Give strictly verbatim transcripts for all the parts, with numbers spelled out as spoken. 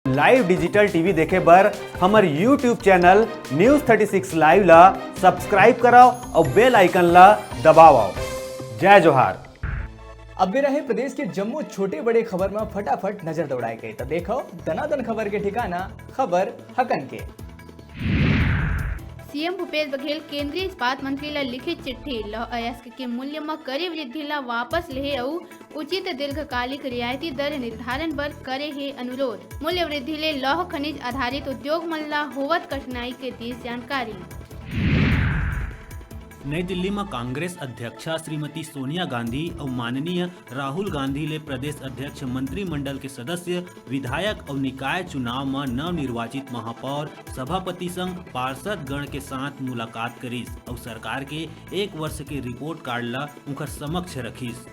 Live digital T V देखे बर हमर YouTube channel News thirty six Live ला subscribe करव अउ bell icon ला दबावव। जय जोहार। अब बेरा हे प्रदेश के जम्मो छोटे बड़े खबर म फटाफट नजर दौड़ाए के, त देखव दनादन खबर के ठिकाना खबर हकन के। सीएम भूपेश बघेल केंद्रीय इस्पात मंत्री ल लिखित चिट्ठी, लौह अयस्क के मूल्य म करे वृद्धि ल वापस लेहे अउ उचित दीर्घकालिक रियायती दर निर्धारण बर करे हे अनुरोध। मूल्य वृद्धि ले लौह खनिज आधारित उद्योग मन ल होवत कठिनाई के दीस जानकारी। नई दिल्ली म कांग्रेस अध्यक्षा श्रीमती सोनिया गांधी अउ माननीय राहुल गांधी ले प्रदेश अध्यक्ष, मंत्रिमंडल के सदस्य, विधायक अउ निकाय चुनाव म नवनिर्वाचित महापौर, सभापति संग पार्षद गण के साथ मुलाकात करिस अउ सरकार के एक वर्ष के रिपोर्ट कार्ड ल उंखर समक्ष रखिस।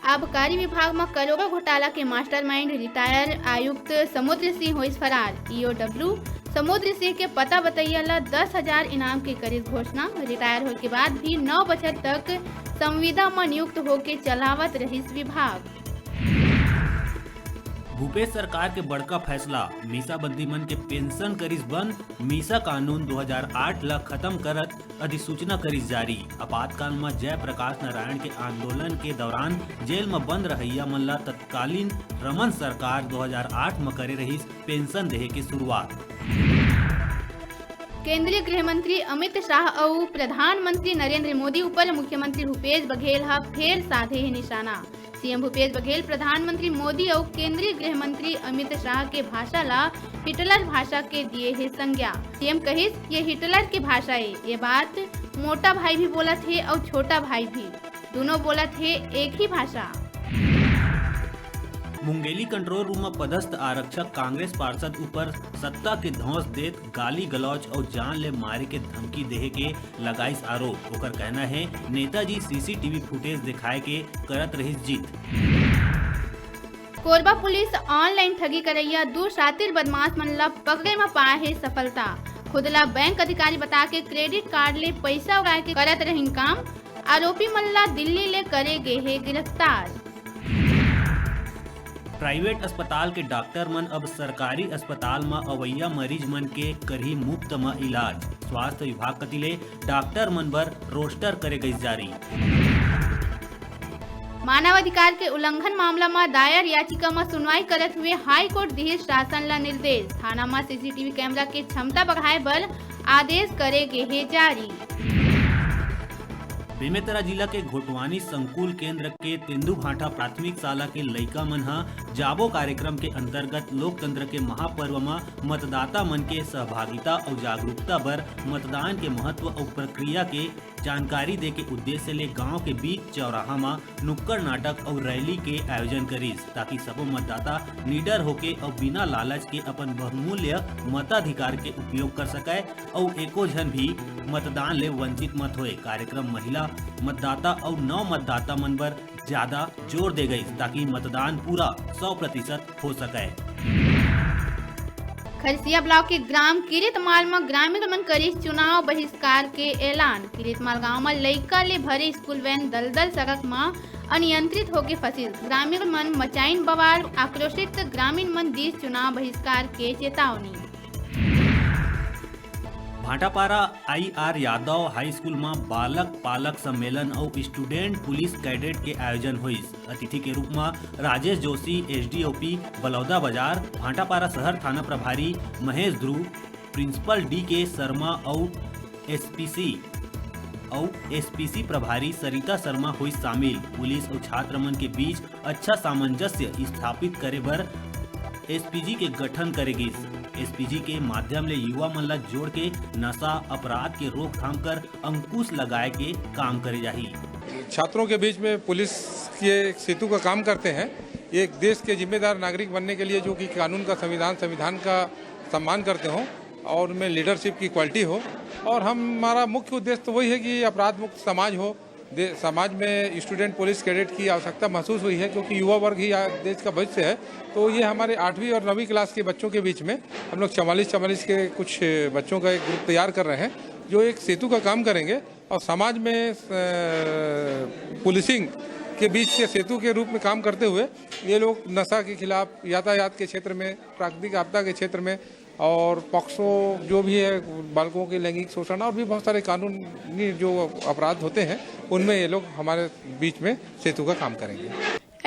आबकारी विभाग म करोड़ों घोटाला के मास्टरमाइंड रिटायर आयुक्त समुद्र सिंह होइस फरार। ईओडब्ल्यू समुद्र सिंह के पता बतैया ल दस हजार इनाम के करिस घोषणा। रिटायर होए के बाद भी नौ बछर तक संविदा म नियुक्त होके चलावत रहिस विभाग। भूपेश सरकार के बड़का फैसला, मीसाबंदी मन के पेंशन करिस बंद। मीसा कानून दो हजार आठ ला खत्म करत अधिसूचना करिस जारी। आपातकाल म जयप्रकाश नारायण के आंदोलन के दौरान जेल म बंद रहइया मन ला तत्कालीन रमन सरकार दो हजार आठ म करे रहिस पेंशन देहे के शुरुआत। केंद्रीय गृह मंत्री अमित शाह अउ प्रधानमंत्री नरेंद्र मोदी ऊपर मुख्यमंत्री भूपेश बघेल ह फेर साधे हे निशाना। सीएम भूपेश बघेल प्रधानमंत्री मोदी अउ केंद्रीय गृह मंत्री अमित शाह के भाषा ला हिटलर भाषा के दिए हे संज्ञा। सीएम कहिस, "ये हिटलर के भाषा ए।" ये बात मोटा भाई भी बोलत हे अउ छोटा भाई भी, दोनों बोलत हे एक ही भाषा। मुंगेली कंट्रोल रूम म पदस्थ आरक्षक कांग्रेस पार्षद ऊपर सत्ता के धौंस देत गाली गलौज अउ जान ले मारे के धमकी देहे के लगाइस आरोप। ओकर कहना हे, नेताजी सीसीटीवी फुटेज दिखाए के करत रहिस जिद। कोरबा पुलिस ऑनलाइन ठगी करइया दू शातिर बदमाश मन ल पकड़े म पाए हे सफलता। खुद ल बैंक अधिकारी बता के क्रेडिट कार्ड ले पइसा उड़ाए के करत रहिन काम। आरोपी मन ल दिल्ली ले करे गे हे गिरफ्तार। प्राइवेट अस्पताल के डॉक्टर मन अब सरकारी अस्पताल म अवइया मरीज मन के करही मुफ्त म इलाज। स्वास्थ्य विभाग कति ले डॉक्टर मन बर रोस्टर करे गइस जारी। मानवाधिकार के उल्लंघन मामला म दायर याचिका म सुनवाई करत हुए हाई कोर्ट दिहिस शासन ल निर्देश। थाना म सीसीटीवी कैमरा के क्षमता बढ़ाए बर आदेश करे गे हे जारी। बेमेतरा जिला के घोटवानी संकुल केंद्र के तेंदूभाटा प्राथमिक शाला के लइका मन ह जाबो कार्यक्रम के अंतर्गत लोकतंत्र के महापर्व म मतदाता मन के सहभागिता अउ जागरूकता बर मतदान के महत्व अउ प्रक्रिया के जानकारी दे के उद्देश्य ले गांव के बीच चौराहा म नुक्कड़ नाटक अउ रैली के आयोजन करिस, ताकि सबो मतदाता निडर होके अउ बिना लालच के अपन बहुमूल्य मताधिकार के उपयोग कर सकय अउ एको झन भी मतदान ले वंचित मत होए। कार्यक्रम महिला मतदाता अउ नव मतदाता मन बर ज्यादा जोर दे गइस, ताकि मतदान पूरा सौ प्रतिशत हो सकय। खरसिया ब्लॉक के ग्राम किरितमाल म ग्रामीण मन करिस चुनाव बहिष्कार के ऐलान। किरितमाल गांव म लइका ले भरे स्कूल वैन दलदल सड़क म अनियंत्रित होके फंसिस। ग्रामीण मन मचाइन बवाल, आक्रोशित ग्रामीण मन दिस चुनाव बहिष्कार के चेतावनी। Bhatapara IR Yadav high school म बालक पालक सम्मेलन अउ स्टूडेंट पुलिस कैडेट के आयोजन होइस। अतिथि के रूप म राजेश जोशी, एसडीओपी बलौदा बाजार, भाटापारा शहर थाना प्रभारी महेश ध्रुव, प्रिंसिपल डीके शर्मा अउ एसपीसी अउ एसपीसी प्रभारी सरिता शर्मा होइस शामिल। पुलिस अउ छात्र मन के बीच अच्छा सामंजस्य स्थापित करे बर एसपीजी के गठन करे गिस। एसपीजी के माध्यम ले युवा मन ला जोड़ के नशा अपराध के रोकथाम कर अंकुश लगाए के काम करे जाही। छात्रों के बीच में पुलिस के एक सेतु का काम करते हैं। ये एक देश के जिम्मेदार नागरिक बनने के लिए जो कि कानून का संविधान, संविधान का सम्मान करते हों और उनमें लीडरशिप की क्वालिटी हो। और हमारा मुख्य उद्देश्य तो वही है कि अपराध मुक्त समाज हो, दे-, समाज में स्टूडेंट पुलिस कैडेट की आवश्यकता महसूस हुई है, क्योंकि युवा वर्ग ही आ-, देश का भविष्य है। तो ये हमारे आठवीं और नवीं क्लास के बच्चों के बीच में हम लोग चवालीस चवालीस के कुछ बच्चों का एक ग्रुप तैयार कर रहे हैं, जो एक सेतु का काम करेंगे और समाज में, अ, पुलिसिंग के बीच के सेतु के रूप में काम करते हुए ये लोग नशा के खिलाफ, यातायात के क्षेत्र में, प्राकृतिक आपदा के क्षेत्र में और पॉक्सो जो भी है, बालकों के लैंगिक शोषण और भी बहुत सारे कानूनी जो अपराध होते हैं, उनमें ये लोग हमारे बीच में सेतु का काम करेंगे।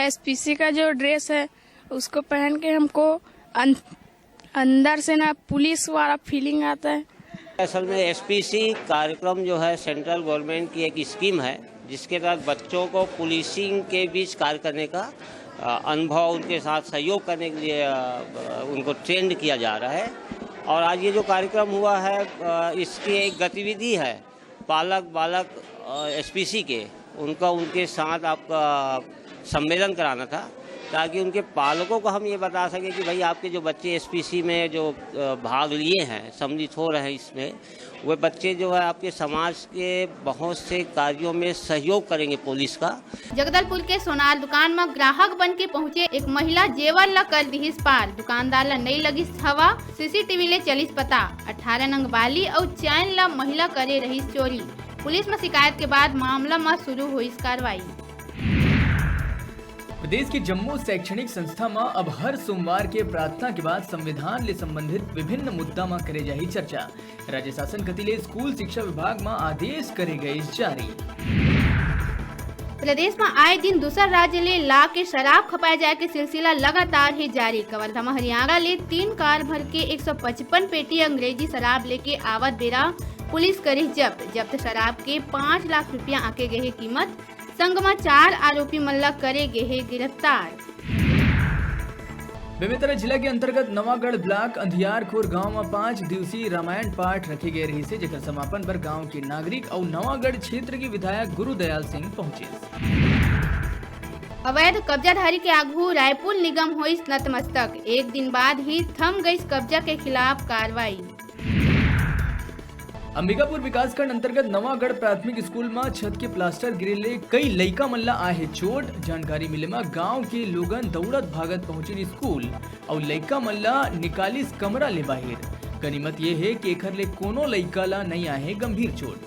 एसपीसी का जो ड्रेस है, उसको पहन के हमको अन-, अंदर से ना पुलिस वाला फीलिंग आता है। असल में एसपीसी कार्यक्रम जो है, सेंट्रल गवर्नमेंट की एक स्कीम है, जिसके तहत बच्चों को पुलिसिंग के बीच कार्य करने का, अ, अनुभव, उनके साथ सहयोग करने के लिए, अ, उनको ट्रेंड किया जा रहा है। और आज ये जो कार्यक्रम हुआ है, अ, इसकी एक गतिविधि है, पालक, बालक, अ, एसपीसी के, उनका, उनके साथ आपका सम्मेलन कराना था, ताकि उनके पालकों को हम ये बता सकें कि भाई, आपके जो बच्चे एसपीसी में जो, अ, भाग लिए हैं, सम्मिलित हो रहे हैं इसमें, वे बच्चे जो है आपके समाज के बहुत से कार्यों में सहयोग करेंगे पुलिस का। जगदलपुर के सोनार दुकान म ग्राहक बन के पहुंचे एक महिला जेवर ल कर दिहिस पार। दुकानदार ल नइ लगिस हवा, सीसीटीवी ले चलिस पता। अठारह नंग बाली अउ चैन ल महिला करे रहिस चोरी। पुलिस म शिकायत के बाद मामला म शुरू होइस कार्रवाई। प्रदेश के जम्मो शैक्षणिक संस्था म अब हर सोमवार के प्रार्थना के बाद संविधान ले संबंधित विभिन्न मुद्दा म करे जाही चर्चा। राज्य शासन कति ले स्कूल शिक्षा विभाग म आदेश करे गइस जारी। प्रदेश म आए दिन दूसर राज्य ले ला के शराब खपाए जाए के सिलसिला लगातार हे जारी। कवर्धा म हरियाणा ले तीन कार भर के एक सौ पचपन पेटी अंग्रेजी शराब लेके आवत बेरा पुलिस करिस जब्त। जब्त शराब के पाँच लाख रुपया आंके गए हे कीमत। संग म चार आरोपी मन ल करे गे हे गिरफ्तार। बेमेतरा जिला के अंतर्गत नवागढ़ ब्लॉक अंधियारखोर गांव म पाँच दिवसीय रामायण पाठ रखे गए रहिसे, जेकर समापन बर गांव के नागरिक अउ नवागढ़ क्षेत्र के विधायक गुरुदयाल सिंह पहुंचे। अवैध कब्जाधारी के आगू रायपुर निगम होइस नतमस्तक, एक दिन बाद ही थम गइस कब्जा के खिलाफ कार्रवाई। अंबिकापुर विकासखंड अंतर्गत नवागढ़ प्राथमिक स्कूल म छत के प्लास्टर गिरे ले कई लइका मन ल आहे चोट। जानकारी मिले म गांव के लोगन दौड़त भागत पहुंचिन स्कूल अउ लइका मन ल निकालिस कमरा ले बाहिर। गनीमत ये हे कि एखर ले कोनो लइका ल नइ आहे गंभीर चोट।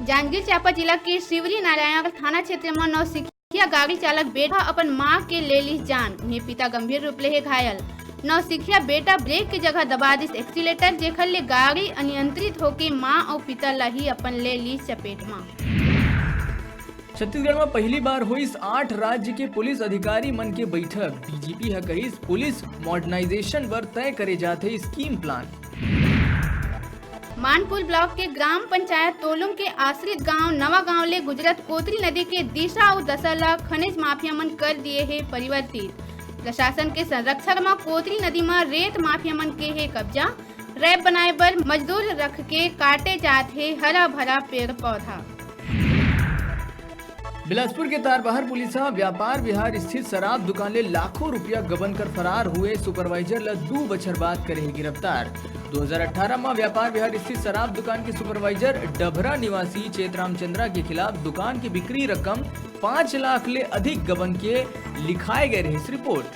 जांजगीर चांपा जिला के शिवरी नारायण थाना क्षेत्र म नौसिख नौसिखिया गाड़ी चालक बेटा अपन मां के ले लिस जान। उहें पिता गंभीर रूप ले हे घायल। नौसिखिया बेटा ब्रेक के जगह दबा दिस एक्सीलेटर, जेखर ले गाड़ी अनियंत्रित होके मां अउ पिता ल ही अपन ले लिस चपेट म। छत्तीसगढ़ म पहिली बार होइस आठ राज्य के पुलिस अधिकारी मन के बैठक। डीजीपी ह कहिस, पुलिस मॉडर्नाइजेशन बर तय करे जाथे स्कीम प्लान। मानपुर ब्लॉक के ग्राम पंचायत तोलुंग के आश्रित गांव नवा गांव ले गुजरत कोतरी नदी के दिशा अउ दशा ल खनिज माफिया मन कर दिए हे परिवर्तित। प्रशासन के संरक्षण म कोतरी नदी म रेत माफिया मन के हे कब्जा। रैप बनाए बर मजदूर रख के काटे जात हे हरा भरा पेड़ पौधा। बिलासपुर के तारबहार पुलिस ह व्यापार विहार स्थित शराब दुकान ले लाखों रुपया गबन कर फरार हुए सुपरवाइजर ल दू बछर बाद करे हे गिरफ्तार। दू हजार अठारह म व्यापार विहार स्थित शराब दुकान के सुपरवाइजर डभरा निवासी चेतराम चंद्रा के खिलाफ दुकान के बिक्री रकम पाँच लाख ले अधिक गबन के लिखाए गए रहिस रिपोर्ट।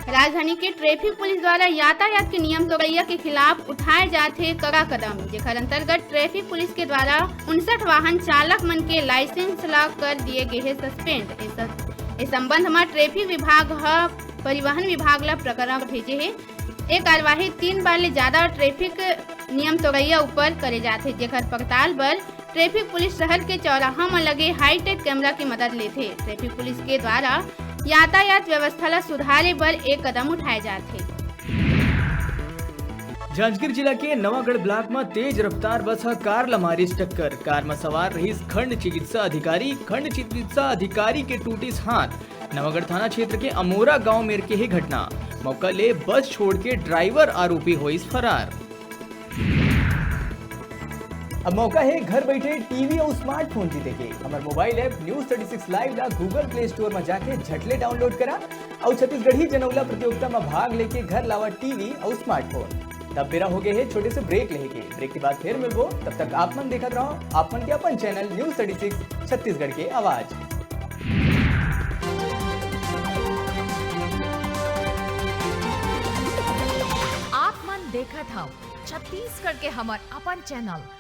राजधानी के ट्रैफिक पुलिस द्वारा यातायात के नियम तोड़इया के खिलाफ उठाए जात हे कड़ा कदम, जेकर अंतर्गत ट्रैफिक पुलिस के द्वारा उनसठ वाहन चालक मन के लाइसेंस ला कर दिए गे हे सस्पेंड। ए स-, ए संबंध म ट्रैफिक विभाग ह परिवहन विभाग ला प्रकरण भेजे हे। ए कार्यवाही तीन बार ले ज्यादा ट्रैफिक नियम तोड़इया ऊपर करे जाथे, जेकर पड़ताल बर ट्रैफिक पुलिस शहर के चौराहा म लगे हाईटेक कैमरा के मदद लेथे। ट्रैफिक पुलिस के द्वारा यातायात व्यवस्था ला सुधारे बर एक कदम उठाए जात हे। जांजगीर जिला के नवागढ़ ब्लॉक म तेज रफ्तार बस ह कार ल मारिस टक्कर। कार म सवार रहिस खंड चिकित्सा अधिकारी। खंड चिकित्सा अधिकारी के टूटिस हाथ। नवागढ़ थाना क्षेत्र के अमोरा गांव मेर के हे घटना। मौका ले बस छोड़ के ड्राइवर आरोपी होइस फरार। अब मौका हे घर बैठे टीवी अउ स्मार्टफोन जीते के। हमर mobile app News Thirty Six Live ला Google Play Store म जाके झट ले डाउनलोड करा अउ छत्तीसगढ़ी जनउला प्रतियोगिता म भाग लेके घर लावा टीवी अउ स्मार्टफोन। तब बेरा हो गए हे छोटे से ब्रेक लेहे के। ब्रेक के बाद फिर मिलबो, तब तक आप मन देखत रहो आप मन के अपन channel News Thirty Six Chhattisgarh के आवाज। आप मन देखत हव छत्तीसगढ़ के हमर अपन चैनल